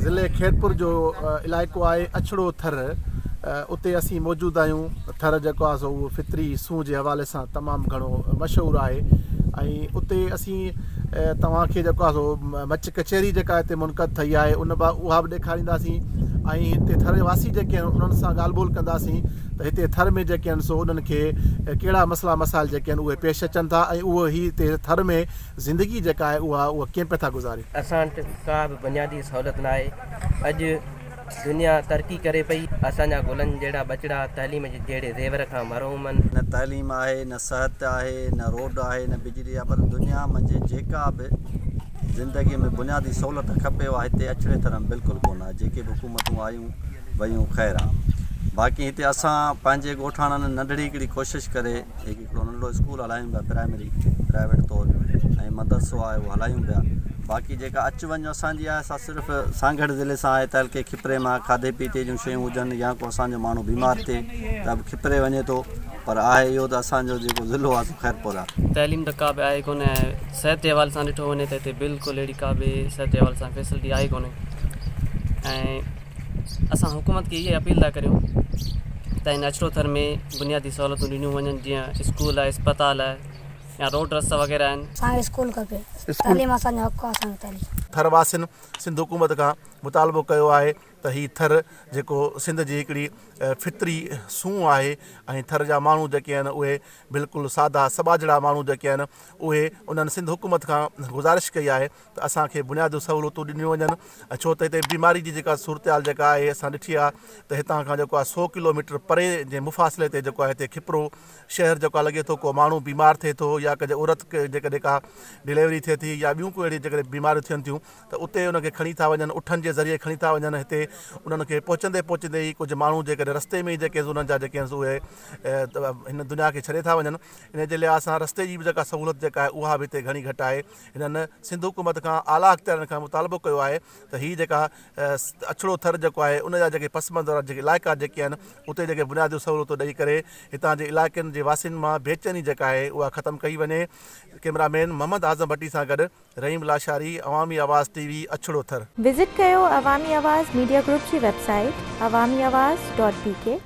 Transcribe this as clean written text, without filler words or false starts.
ضلعي خيرپور جو علائقو آهي اڇڙو ٿر اتي اسين موجود آهيون ٿر جيڪو آهي سو اهو فطري سونهن جي حوالي سان تمام گهڻو مشهور آهي ۽ اتي اسين توهان کي جيڪو آهي سو مچ ڪچهري جيڪا هتي منعقد ٿي آهي ان با اها به ڏيکارينداسين ۽ هتي ٿر واسي جيڪي آهن انهن سان ڳالهه ٻولهه ڪنداسين ته هتي ٿر ۾ جيڪي آهن سو انهن کي ڪهڙا مسئلا مسائل جيڪي آهن اهي پيش اچن ٿا ۽ اهو هي هتي ٿر ۾ زندگي جيڪا آهي اها اها ڪيئن پيا ٿا گذارين. اسان وٽ ڪا به بنيادي سهولت ناهي اڄ دنيا ترقي ڪري پئي اسان جا گلن جهڙا ٻچڙا تعليم جهڙي زيور کان محروم آهن. نه تعليم آهي نه صحت آهي نه روڊ آهي نه بجلي آهي پر دنيا منجهه جيڪا به زندگي ۾ بنيادي سهولت کپي اها هتي اڇڙي ٿر ۾ بلڪل ڪونه آهي جيڪي به حڪومتون آيون ويون خير آ باقي هتي اسان پنهنجي ڳوٺاڻن ننڍڙي هڪڙي ڪوشش ڪري هڪ هڪڙو ننڍڙو اسڪول هلايون پيا پرائمري پرائيويٽ طور ۽ مدرسو آهي اهو هلايون پيا باقي جيڪا اچ وڃ اسان جي آهي سا صرف سانگهڙ ضلعي سان آهي تعلقي کپري مان کاڌي پيتي جون شيون هجن يا ڪو اسان جو ماڻهو بيمار ٿئي ته به کپري وڃي ٿو پر آهي اهو ته اسان جو جيڪو ضلعو آهي سو خيرپور آهي. تعليم ته ڪا به آهي ڪونه ۽ صحت جي حوالي سان ڏٺو وڃي ته هتي بلڪل اهڙي ڪا به صحت جي حوالي سان فيسلٽي آهي ڪونه ۽ اسان حڪومت کي اها اپيل ٿا ڪريون ته هن اڇڙو ٿر ۾ بنيادي سهولتون ڏنيون وڃن جيئن اسڪول آهي اسپتال آهي يا روڊ رستا وغيره آهن. اسان کي اسڪول کپي تعليم اسان جو حق آ اسان کي تعليم. ٿر واسين سنڌ حڪومت کان مطالبو ڪيو آهي ته هي ٿر جيڪو سنڌ جي هڪڙي فطري سونهن آهي ۽ ٿر جا ماڻهو جيڪي آهن اهي بلڪل سادا سٻاجهڙا ماڻهو جيڪي آهن اهي انهن سنڌ حڪومت کان گذارش ڪئي آهي ته اسان کي بنيادي سهولتون ڏنيون وڃن ۽ ڇو ته هتي بيماري جي جيڪا صورتحال جيڪا آهي اسان ڏٺي آهي ته هتان کان جيڪو آهي سو ڪلو ميٽر پري جي مفاصلي تي جيڪو آهي هتي کپرو شهر جيڪو آهي لڳي ٿو ڪو ماڻهو بيمار ٿئي ٿو يا ڪنهن عورت کي جيڪڏهن ڪا ڊليوري ٿئي ٿي يا ٻيون ڪو اهڙي جيڪڏهن بيماريون ٿين ٿيون ته اتي ان کي کڻي ٿا وڃن اٺن جي ذريعي کڻي ٿا وڃن هتي انهن کي پهچندي پهچندي ئي ڪجهه ماڻهو جيڪڏهن رستي ۾ ئي جيڪي انهن جا جيڪي اهي هن دنيا کي ڇڏي ٿا وڃن ان جي لحاظ سان رستي جي به جيڪا سهولت جيڪا آهي اها به هتي گهڻي گهٽ آهي هنن سنڌ حڪومت کان اعليٰ اختيارين کان مطالبو ڪيو آهي ته هي جيڪا اڇڙو ٿر جيڪو آهي ان جا جيڪي پسمنظر جيڪي علائقا جيڪي آهن اتي جيڪي بنيادي سهولتون ڏئي ڪري هتان جي علائقن جي واسين مان بيچيني جيڪا آهي اها ختم ڪئي وڃي ڪئميرا مين محمد اعظم ڀٽي سان گڏ رحيم لاشاري عوامي آواز ٽي وي اڇڙو ٿر. وزٽ ڪيو عوامي آواز ميڊيا گروپ جي website Awami Awaz dot B K.